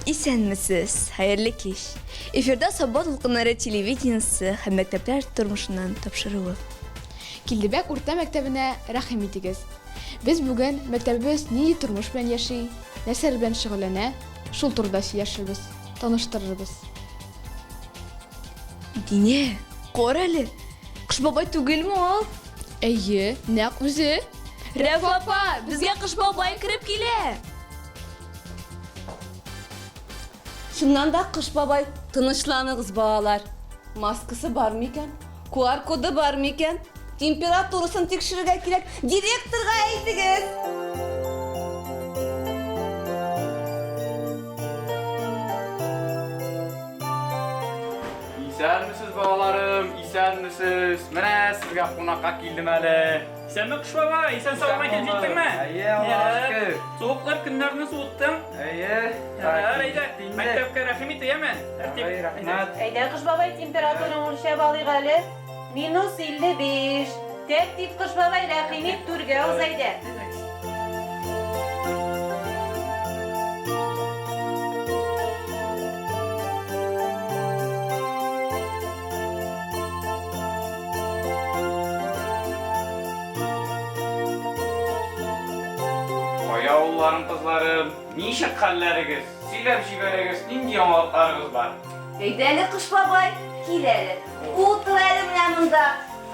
Исәнмесез, хәерле кич. Эфирда Саба дулкыннары телевидениесе һәм мәктәпләр тормышыннан тапшыруы. Килдебәк урта мәктәбенә рәхим итегез. Без бүген мәктәбебез нинди тормыш белән яши, нәрсәләр белән шөгыльләнә, шул турыда сөйләшербез, таныштырырбыз. Динә, кара әле, Кыш бабай түгелме ул? Әйе, нәкъ үзе. Рәүфә апа, безгә Кыш бабай кереп килә! Чыннан да Кыш бабай, тынычланыгыз, балалар. Маскасы бар микән? QR коды бар микән? Температурасын тикшерергә кирәк. Директорга әйтегез! Исәнмесез, балаларым, исәнмесез. Менә сезгә кунакка килдем әле. Исәнме, Кыш бабай, исән сау гына килеп җиттеңме? Әйе, Аллага шөкер. Суыклар көннәрне суыттың. Әйе. Ярар, әйдә, мәктәпкә рәхим ит, яме? Тәртип. Рәхмәт. Әйдә, Кыш бабай, температураң үлчәп алыйк әле. Минус 55. Тәртип, Кыш бабай, рәхим ит, түргә уз, әйдә. Кая улларым, кызларым, ничек хәлләрегез? Сөйләп җибәрегез, нинди яңалыкларыгыз бар? Әйдә әле, Кыш бабай, кил әле. Утыр әле менә монда.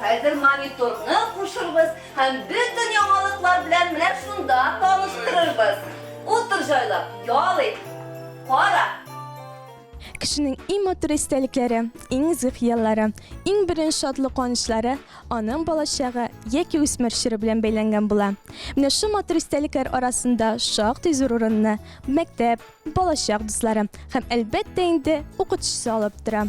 Хәзер мониторны кушырбыз һәм бөтен яңалыклар белән менә шунда таныштырырбыз. Утыр җайлап, ял ит. Кара! Кешенең иң матур истәлекләре, иң изге хыяллары, иң беренче шатлык-куанычлары аның балачагы яки үсмер чоры белән бәйләнгән була. Менә шул матур истәлекләр арасында шактый зур урынны мәктәп, балачак дуслары һәм, әлбәттә инде, укытучысы алып тора.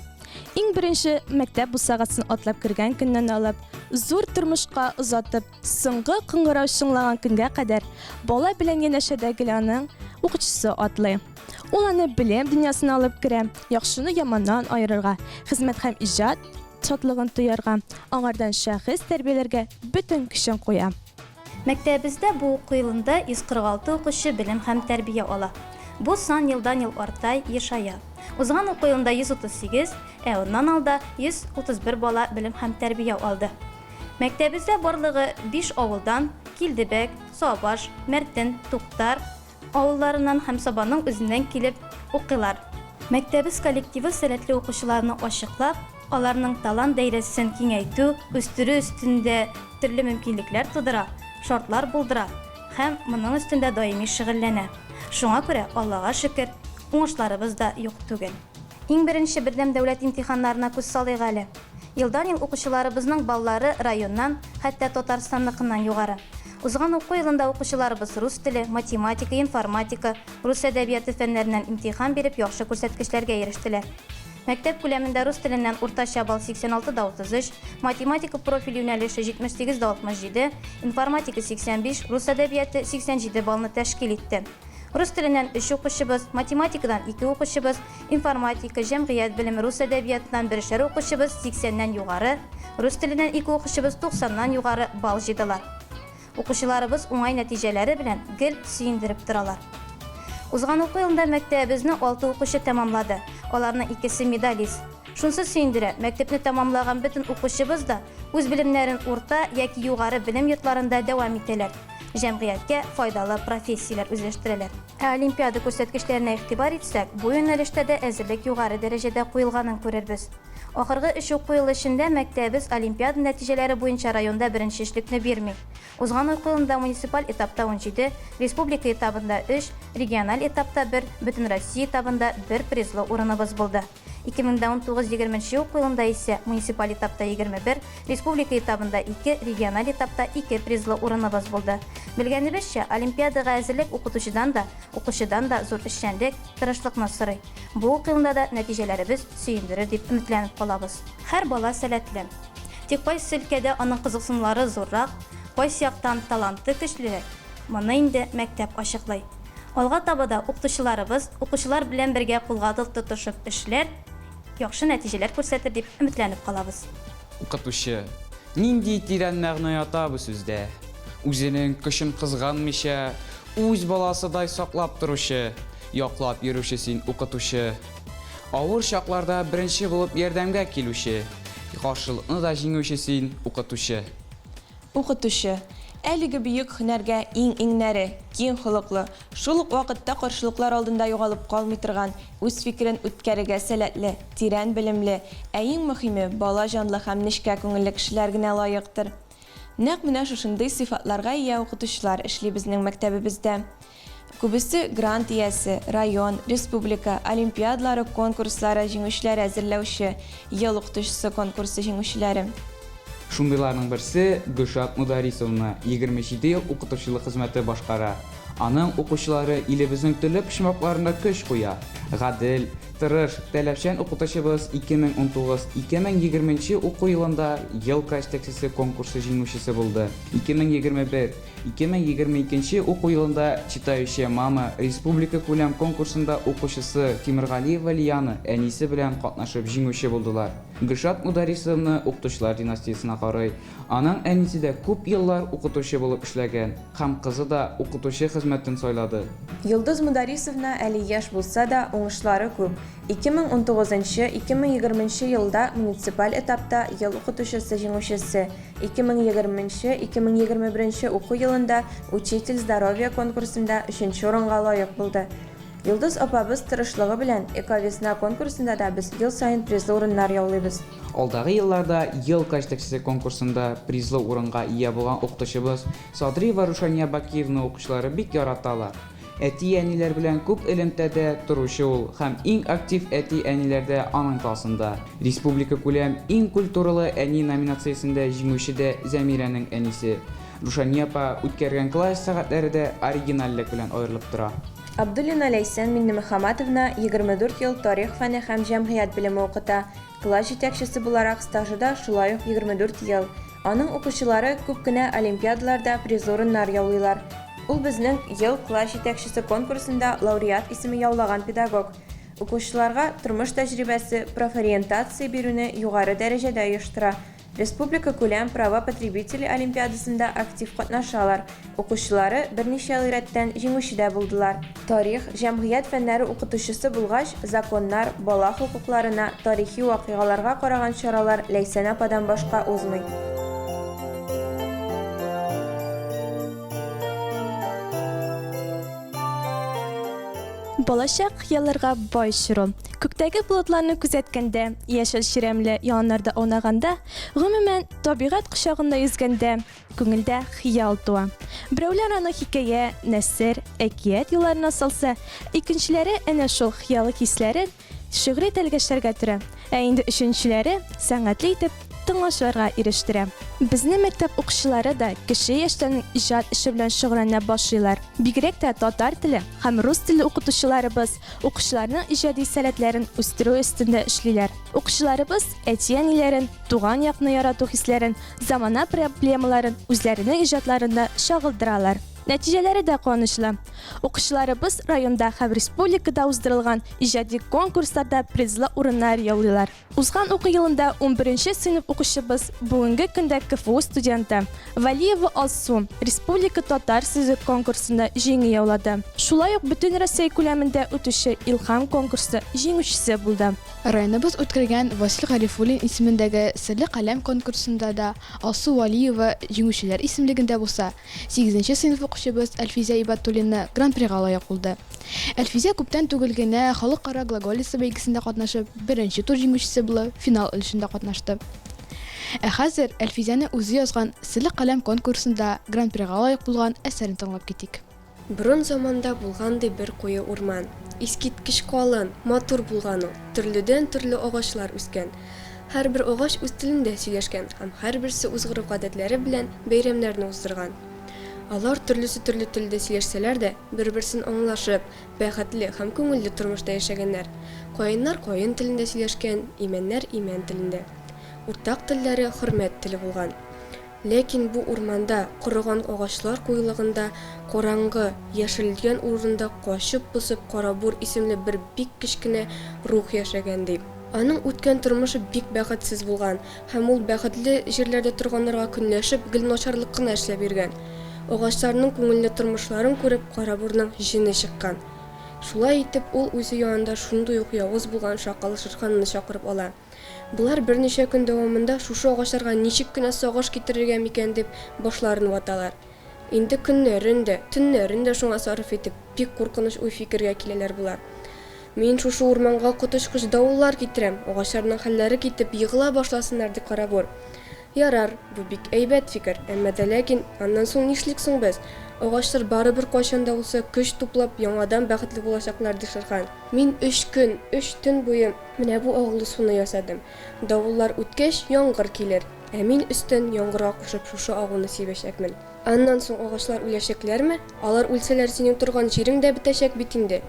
Иң беренче мәктәп бусагасын атлап кергән көннән алып, зур тормышка озатып, соңгы кыңгырау чыңлаган көнгә кадәр бала белән янәшәдә гел аның укытучысы атлый. Ул аны белем дөньясына алып керә, яхшыны яманнан аерырга, хезмәт һәм иҗат шатлыгын тоярга, аңардан шәхес тәрбияләргә бөтен көчен куя. Мәктәбебездә бу уку елында 146 укучы белем һәм тәрбия ала. Бу сан елдан-ел арта, ешая. Узган уку елында 138, ә аннан алда 131 бала белем һәм тәрбия алды. Мәктәбебездә барлыгы биш авылдан, Килдебәк, Сабаш, Мәртен, Туктар авылларыннан һәм Сабаның үзеннән килеп укыйлар. Мәктәбез коллективы сәләтле укучыларны ачыклап, аларның талант даирәсен киңәйтү, үстерү өстендә төрле мөмкинлекләр тудыра, шартлар булдыра һәм моның өстендә даими шөгыльләнә. Шуңа күрә, Аллага шөкер, уңышларыбыз да юк түгел. Иң беренче бердәм дәүләт имтиханнарына күз салыйк әле. Елдан-ел укучыларыбызның баллары районнан, хәтта Татарстанныкыннан югары. Узган уку елында укучыларыбыз рус теле, математика, информатика, рус әдәбияты фәннәреннән имтихан биреп яхшы күрсәткечләргә ирештеләр. Мәктәп күләмендә рус теленнән уртача балл 86 да 33, математика профиль юнәлеше 78 дә 67, информатика 85, рус әдәбияты 87 баллны тәшкил итте. Рус теленнән өч укучыбыз, математикадан ике укучыбыз, информатика, җәмгыять белеме, рус әдәбиятыннан берешәр укучыбыз 80 нән югары, рус теленнән ике укучыбыз 90 нан югары балл җыйдылар. Укучыларыбыз уңай нәтиҗәләре белән гел сөендереп торалар. Узган уку елында мәктәбебезне алты укучы тәмамлады, аларның икесе медалист. Шунсы сөендерә, мәктәпне тәмамлаган бөтен укучыбыз да үз белемнәрен урта яки югары белем йортларында дәвам итәләр, җәмгыятькә файдалы профессияләр үзләштерәләр. Ә олимпиада күрсәткечләренә игътибар итсәк, бу юнәлештә дә әзерлек югары дәрәҗәдә куелганын күрербез. Ахыргы өч уку елы эчендә мәктәбебез олимпиада нәтиҗәләре буенча районда беренче өчлекне бирми. Узган уку елында муниципаль этапта 17, республика этабында өч, региональ этапта бер, бөтенроссия этабында бер призлы урыныбыз булды. 2019 егерменче уку елында исә муниципаль этапта 21, республика этабында ике, региональ этапта ике призлы урыныбыз булды. Белгәнебезчә, олимпиадага әзерлек укытучыдан да, укучыдан да зур эшчәнлек, тырышлыкны сорый. Бу уку елында да нәтиҗәләребез сөендерер дип өметләнеп калабыз. Һәр бала сәләтле. Тик кайсы өлкәдә аның кызыксынулары зуррак, кайсы яктан таланты көчлерәк, моны инде мәктәп ачыклый. Алга таба да укытучыларыбыз укучылар белән бергә кулга тотышып эшләр, яхшы нәтиҗәләр күрсәтер дип өметләнеп калабыз. Укытучы. Нинди тирән мәгънә ята бу сүздә. Үзенең көчен кызганмыйча, үз баласыдай саклап торучы. Яклап йөрүче син, укытучы. Авыр чакларда беренче булып ярдәмгә килүче, Каршылыкны да җиңүче син, укытучы. Укытучы. Әлеге бөек һөнәргә иң-иңнәре, киң холыклы, шул ук вакытта каршылыклар алдында югалып калмый торган, үз фикерен үткәрергә сәләтле, тирән белемле, ә иң мөхиме, бала җанлы һәм нечкә күңелле кешеләр генә лаектыр. Нәкъ менә шушындый сыйфатларга ия укытучылар эшли безнең мәктәбебездә. Күбесе грант иясе, район, республика олимпиадалары, конкурслары җиңүчеләре әзерләүче, Ел укытучысы конкурсы җиңүчеләре. Шундыйларның берсе, Гөлшат Мударисовна, 27 ел укытучылык хезмәте башкара. Аның укучылары илебезнең төрле почмакларында көч куя. Гадел, тырыш, таләпчән укытучыбыз 2019, 2020 нче уку елында Ел класс җитәкчесе конкурсы җиңүчесе булды. 2021, 2022 нче уку елында Читающая мама республикакүләм конкурсында укучысы Тимергалиева Лиана әнисе белән катнашып җиңүче булдылар. Гөлшат Мударисовна укытучылар династиясенә карый. Аның әнисе дә күп еллар укытучы булып эшләгән һәм кызы да укытучы хезмәтен сайлады. Йолдыз Мударисовна әле яшь булса да, уңышлары күп. 2019 нчы, 2020 нче елда муниципаль этапта Ел укытучысы җиңүчесе, 2020 нче, 2021 нче уку елында Учитель здоровья конкурсында өченче урынга лаек булды. Йолдыз апабыз тырышлыгы белән Эковесна конкурсында да без ел саен призлы урыннар яулыйбыз. Алдагы елларда Ел класс җитәкчесе конкурсында призлы урынга ия булган укытучыбыз Садриева Рушания Бакиевна укучылары бик яраталар. Әти-әниләр белән күп элемтәдә торучы ул һәм иң актив әти-әниләр дә аның классында. Республикакүләм Иң культуралы әни номинациясендә җиңүче дә Зәмирәнең әнисе. Рушания апа үткәргән класс сәгатьләре дә оригинальлек белән аерылып тора. Абдуллина Ләйсән Миннемөхәммәтовна 24 ел тарих фәне һәм җәмгыять белеме укыта, класс җитәкчесе буларак стажы да шулай ук 24 ел. Аның укучылары күп кенә олимпиадаларда призлы урыннар яулыйлар. Ул безнең Ел класс җитәкчесе конкурсында лауреат исеме яулаган педагог. Укучыларга тормыш тәҗрибәсе, профориентация бирүне югары дәрәҗәдә оештыра. Республикакүләм Права потребителей олимпиадасында актив катнашалар, укучылары берничә ел рәттән җиңүче дә булдылар. Тарих, җәмгыять фәннәре укытучысы булгач, законнар, бала хокукларына, тарихи вакыйгаларга караган чаралар Ләйсән ападан башка узмый. Балачак хыялларга бай чор ул. Күктәге болытларны күзәткәндә, яшел чирәмле яланнарда аунаганда, гомумән, табигать кочагында йөзгәндә, Күңелдә хыял туа. Берәүләр аны хикәя, нәсер, әкият юлларына салса, икенчеләре әнә шул хыялы хисләрен шигъри тәлгәшләргә төрә, ә инде өченчеләре сәнгатьле итеп тыңлаучыларга ирештерә. Безнең мәктәп укучылары да кече яшьтән үк иҗат эше белән шөгыльләнә башлыйлар. Бигрәк тә татар теле һәм рус теле укытучыларыбыз укучыларның иҗади сәләтләрен үстерү өстендә эшлиләр. Укучыларыбыз әти-әниләрен, туган якны ярату хисләрен, замана проблемаларын үзләренең иҗатларында чагылдыралар. Нәтиҗәләре дә куанычлы. Укучыларыбыз районда һәм республикада уздырылган иҗади конкурсларда призлы урыннар яулыйлар. Узган уку елында унберенче сыйныф укучыбыз, бүгенге көндә КФУ студенты Вәлиева Алсу республика татар сүзе конкурсында җиңү яулады. Шулай ук Бөтенроссия күләмендә үтүче Илһам конкурсы җиңүчесе булды. Районыбыз үткәргән Васил Гарифуллин исемендәге Серле каләм конкурсында да Алсу Вәлиева җиңүчеләр исемлегендә булса, сигезенче сыйныф укучыбыз Әлфизә Ибәтуллина Гран-прига лаек булды. Әлфизә күптән түгел генә Халыкара глаголица бәйгесендә катнашып, беренче тур җиңүчесе булып, финал өлешендә катнашты. Ә хәзер Әлфизәнең үзе язган Серле каләм конкурсында Гран-прига лаек булган әсәрен тыңлап китик. Борын заманда булган ди бер куе урман. Искиткеч калын, матур булган ул. Төрледән-төрле агачлар үскән. Һәрбер агач үз телендә сөйләшкән һәм һәрберсе үз гореф-гадәтләре белән бәйрәмнәрне уздырган. Алар төрлесе төрле телдә сөйләшсәләр дә, бер-берсен аңлашып, бәхетле һәм күңелле тормышта яшәгәннәр. Каеннар каен телендә сөйләшкән, имәннәр имән телендә. Уртак телләре хөрмәт теле булган. Ләкин бу урманда, корыган агачлар куелыгында, караңгы, яшерелгән урында качып-посып Карабур исемле бер бик кечкенә рух яшәгән, ди. Аның үткән тормышы бик бәхетсез булган һәм ул бәхетле җирләрдә торганнарга көнләшеп, гел начарлык кына эшләп йөргән. Агачларның күңелле тормышларын күреп, Карабурның җене чыккан. Шулай итеп, ул үзе янында шундый ук явыз булган Шакал Шерханны чакырып ала. Болар берничә көн дәвамында шушы агачларга ничек кенә сагыш китерергә микән дип башларын ваталар. Инде көннәрен дә, төннәрен дә шуңа сарыф итеп, бик куркыныч уй-фикергә киләләр болар. Мин шушы урманга коточкыч давыллар китерәм, агачларның хәлләре китеп, егыла башласыннар, ди Карабур. Ярар, бу бик әйбәт фикер, әмма дә ләкин, аннан соң нишлик соң без? Агачлар барыбер кайчан да булса көч туплап, яңадан бәхетле булачаклар, ди Шерхан. Мин өч көн, өч төн буе менә бу агулы суны ясадым. Давыллар үткәч, яңгыр килер. Ә мин өстән яңгырга кушып шушы агуны сибәчәкмен. Аннан соң агачлар үләчәкләрме? Алар үлсәләр, синең торган җирең дә бетәчәк бит инде.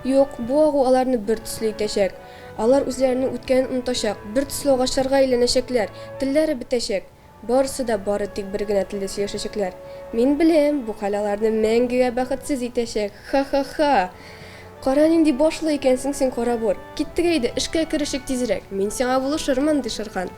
Юк, бу агу аларны бер төсле итәчәк. Алар үзләренең үткәнен онытачак, бер төсле агачларга әйләнәчәкләр, телләре бетәчәк. Барысы да бары тик бер генә телдә сөйләшәчәкләр. Мин беләм, бу хәл аларны мәңгегә бәхетсез итәчәк. Ха-ха-ха! Кара нинди башлы икәнсең син, Карабур. Киттек әйдә, эшкә керешик тизрәк. Мин сиңа булышырмын, ди Шерхан.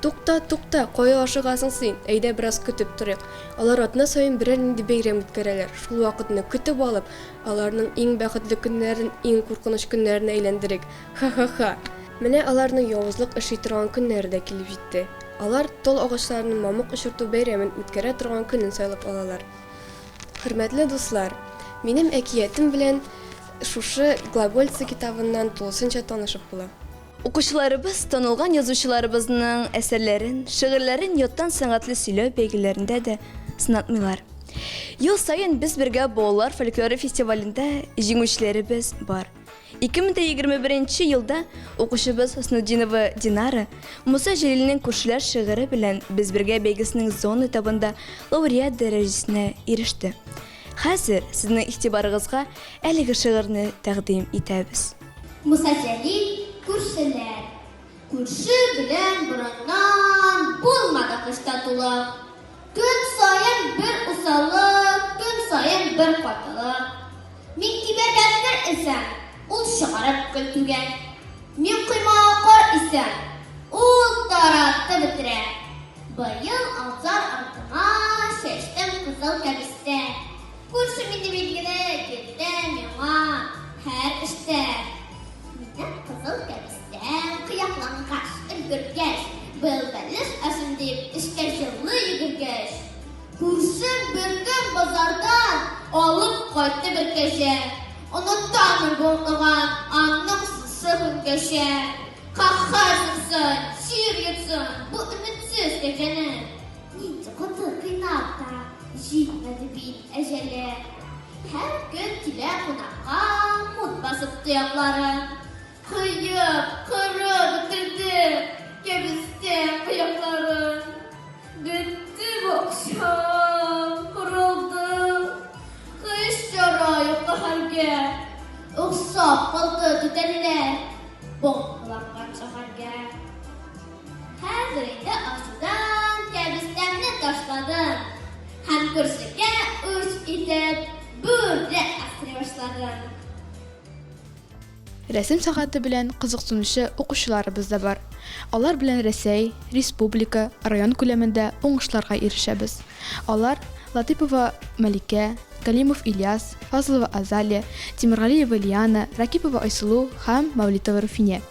Тукта, тукта, кая ашыгасың син? Әйдә бераз көтеп торыйк. Алар атна саен берәр нинди бәйрәм үткәрәләр. Шул вакытны көтеп алып, аларның иң бәхетле көннәрен иң куркыныч көннәренә әйләндерик. Ха-ха-ха! Менә аларның явызлык эшли торган көннәре дә килеп җитте. Алар тал агачларының мамык очырту бәйрәмен үткәрә торган көнен сайлап алалар. Хөрмәтле дуслар, минем әкиятем белән шушы Глагольцы китабыннан тулысынча танышып була. Укучыларыбыз танылган язучыларыбызның әсәрләрен, шигырьләрен яттан сәнгатьле сөйләү бәйгеләрендә дә сынатмыйлар. Ел саен Без бергә балалар фольклоры фестивалендә җиңүчеләребез бар. 2021 елда укучыбыз Хөснетдинова Динара Муса Җәлилнең Күршеләр шигыре белән Без бергә бәйгесенең зона этабында лауреат дәрәҗәсенә иреште. Хәзер сезнең игътибарыгызга әлеге шигырьне тәкъдим итәбез. Муса Җәлил, Күршеләр. Күрше белән борыннан булмады һич татулык. Көн саен бер усаллык, көн саен бер катылык. Мин кибәргә кер элсәм, ул чыгарып көл түгә. Мин коймага кар өйсәм, ул таратып бетерә. Быел абзар артына чәчтем кызыл кәбестә. Күршем инде билгеле, киртә миңа һәр эштә. Минем кызыл кәбестәм кыяклангач, өлгергәч, быел бәлеш ашыйм дип, эшкә җылы йөгергәч, күршем беркөн базардан алып кайтты бер кәҗә. Онытамын булмаган аның шушы көнгәчә. Каһәр суксын, чир йотсын бу өметсез кәҗәне. Нинди коты кыйнап та җитмәде бит әҗәле. Һәр көн килә кунакка мут басып тоякларын. Кыеп, кырып бетерде кәбестә кыякларын. Бетте бакчам, корылды. Һич чара юк каһәргә. Охшап калды түтәлләр бомбаланган шәһәргә. Хәзер инде ачудан кәбестәмне ташладым һәм күршегә үч итеп бүре асрый башладым. Рәсем сәгате белән кызыксынучы укучыларыбыз да бар. Алар белән Рәсәй, республика, район күләмендә уңышларга ирешәбез. Алар, Латыйпова Мәликә, Галимов Ильяс, Фазылова Азалия, Тимергалиева Лиана, Ракипова Айсылу һәм Мәүлитова Руфинә.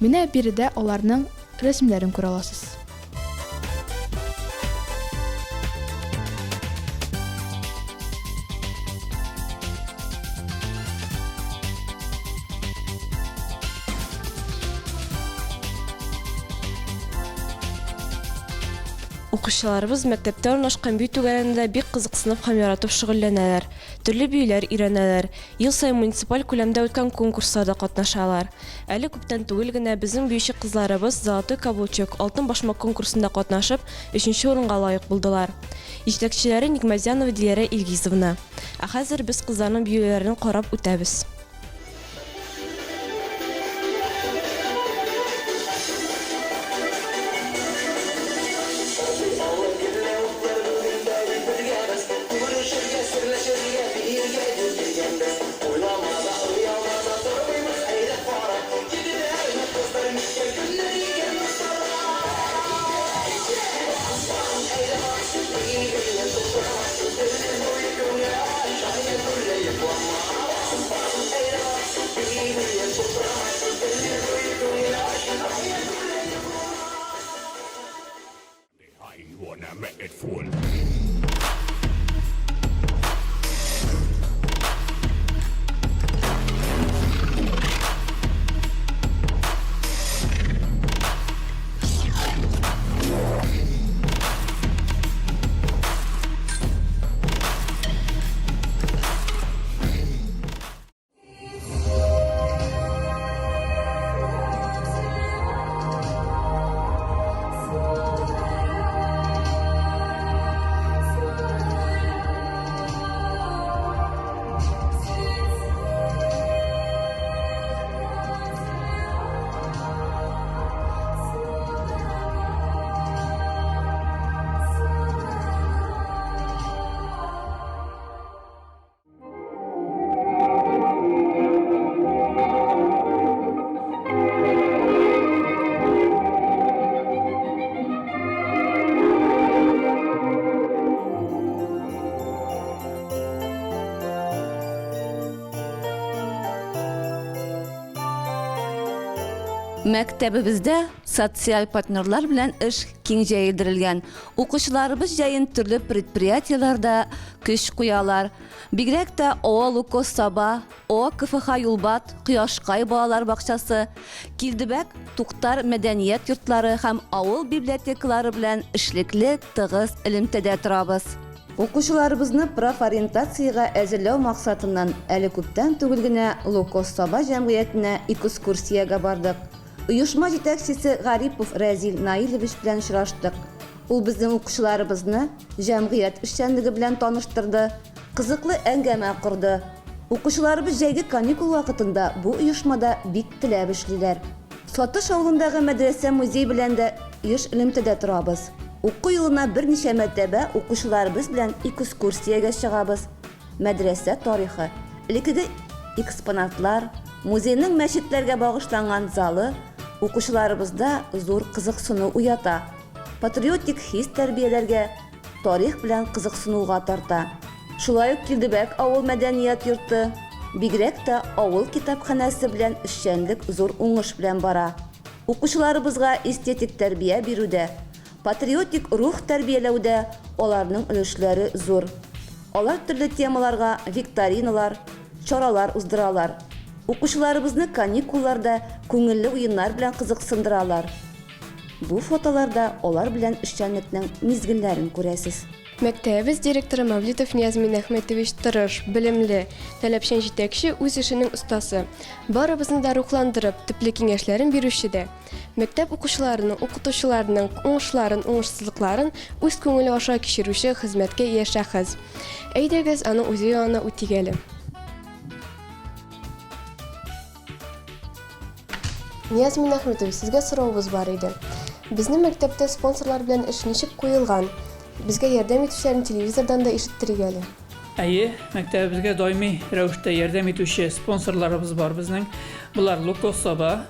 Менә биредә аларның рәсемнәрен күрә аласыз. Укучыларыбыз мәктәптә урнашкан бию түгәрәгендә бик кызыксынып һәм яратып шөгыльләнәләр, төрле биюләр өйрәнәләр, ел саен муниципаль күләмдә үткән конкурсларда катнашалар. Әле күптән түгел генә безнең биюче кызларыбыз Золотой каблучок, Алтын башмак конкурсында катнашып, өченче урынга лаек булдылар. Җитәкчеләре Нигмәтзянова Диләрә Илгизовна. Ә хәзер без кызларның биюләрен карап үтәбез. Мәктәбебездә социаль партнерлар белән эш киң җәелдерелгән. Укучыларыбыз җәен төрле предприятиеләрдә көч куялар. Бигрәк тә О Лукос Саба, О КФХ Юлбат, Кояшкай балалар бакчасы, Килдебәк, Туктар мәдәният йортлары һәм авыл библиотекалары белән эшлекле тыгыз элемтәдә торабыз. Укучыларыбызны профориентациягә әзерләү максатыннан әле күптән түгел генә Лукос Саба җәмгыятенә экскурсиягә бардык. Оешма җитәкчесе Гарипов Рәзил Наилевич белән очраштык. Ул безнең укучыларыбызны җәмгыять эшчәнлеге белән таныштырды, кызыклы әңгәмә корды. Укучыларыбыз җәйге каникул вакытында бу оешмада бик теләп эшлиләр. Сатыш авылындагы мәдрәсә-музей белән дә еш элемтәдә торабыз. Уку елына берничә мәртәбә укучыларыбыз белән экскурсиягә чыгабыз. Мәдрәсә тарихы, элеккеге экспонатлар, музейның мәчетләргә багышланган залы укучыларыбызда зур кызыксыну уята, патриотик хис тәрбияләргә, тарих белән кызыксынуга тарта. Шулай ук Килдебәк авыл мәдәният йорты, бигрәк тә авыл китапханәсе белән эшчәнлек зур уңыш белән бара. Укучыларыбызга эстетик тәрбия бирүдә, патриотик рух тәрбияләүдә аларның өлешләре зур. Алар төрле темаларга викториналар, чаралар уздыралар. Укучыларыбызны каникулларда күңелле уеннар белән кызыксындыралар. Бу фотоларда алар белән эшчәнлекнең мизгелләрен күрәсез. Мәктәбебез директоры Мавлитов Нияз Миннәхмәтович тырыш, белемле, таләпчән җитәкче, үз эшенең остасы. Барыбызны да рухландырып, төпле киңәшләрен бирүче дә. Мәктәп укучыларының, укытучыларының уңышларын, уңышсызлыкларын үз күңеле аша кичерүче хезмәткә ия шәхес. Әйдәгез, аның үзе янына үтик әле. Нияз Миннәхмәтович, сезгә соравыбыз бар иде. Безнең мәктәптә спонсорлар белән эш ничек куелган? Безгә ярдәм итүчеләрне телевизордан да ишеттерик әле. Әйе, мәктәбебезгә даими рәвештә ярдәм итүче спонсорларыбыз бар безнең. Болар Лукос Саба,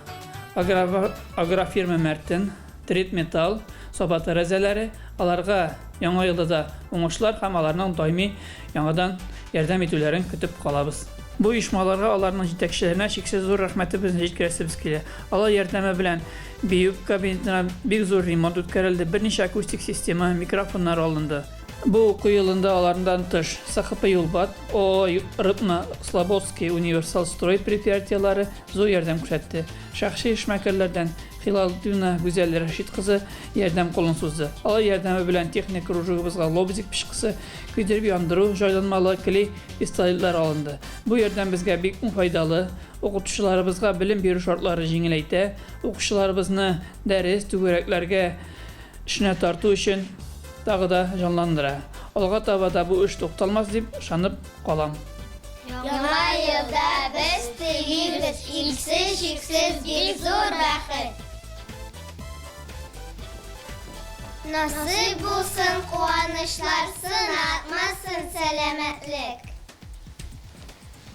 Агрофирма Мәртен, Трит Металл, Саба тәрәзәләре. Аларга яңа елда да уңышлар һәм аларның даими яңадан ярдәм итүләрен көтеп калабыз. Бу оешмаларга, аларның җитәкчеләренә чиксез зур рәхмәтебезне җиткерәсебез килә. Алар ярдәме белән бию кабинетына бик зур ремонт үткәрелде, берничә акустик система, микрофоннар алынды. Бу уку елында алардан тыш СХП-Юлбат, ООО Рыбно-Слободский Универсалстрой предприятиеләре зур ярдәм күрсәтте. Шәхси эшмәкәрләрдән Хилалтдинова Гүзәл Рәшит кызы ярдәм кулын сузды. Алар ярдәме белән техник кружогыбызга лобзик пычкысы, көйдереп яндыру җайланмалы клей пистолетлар алынды. Бу ярдәм безгә бик файдалы, укытучыларыбызга белем бирү шартлары җиңеләйтә, укучыларыбызны дәрес, түгәрәкләргә эшенә тарту өчен тагы да җанландыра. Алга таба да бу эш тукталмас дип ышанып калам. Яңа елда без телибез иксез-чиксез бик зур бәхет. Насыйп булсын куанычлар, сынатмасын сәламәтлек.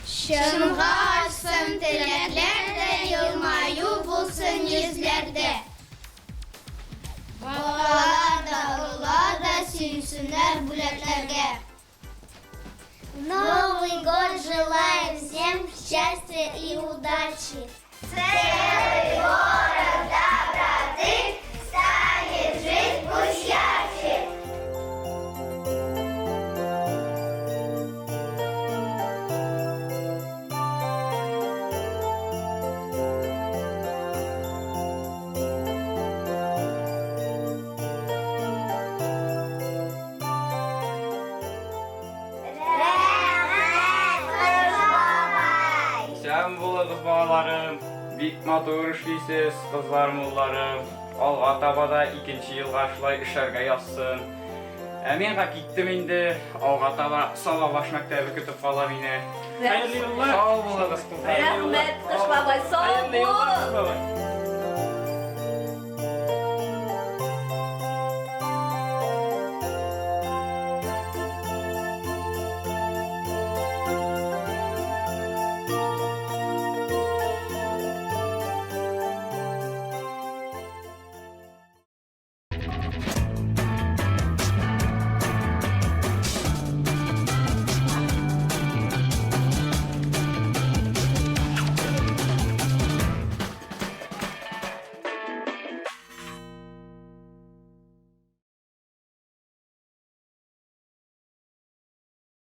Чынга ашсын теләкләр дә, елмаю булсын йөзләрдә. Балалар да, олылар да сөенсеннәр бүләкләргә. Новый год желаем всем счастья и удачи! Целый город доброты станет жизнь пусть ярче! Рәхмәт, Кыш бабай! Исән булыгыз, балаларым! Бик матур эшлисез, кызларым, улларым. Алга таба да икенче елга шулай эшләргә язсын. Ә мин киттем инде. Алга таба Сабабаш мәктәбе көтеп кала мине. Хәерле юллар! Сау булыгыз, кызлар. Рәхмәт, Кыш бабай, сау Хәерле юллар, бул! Кыш бабай!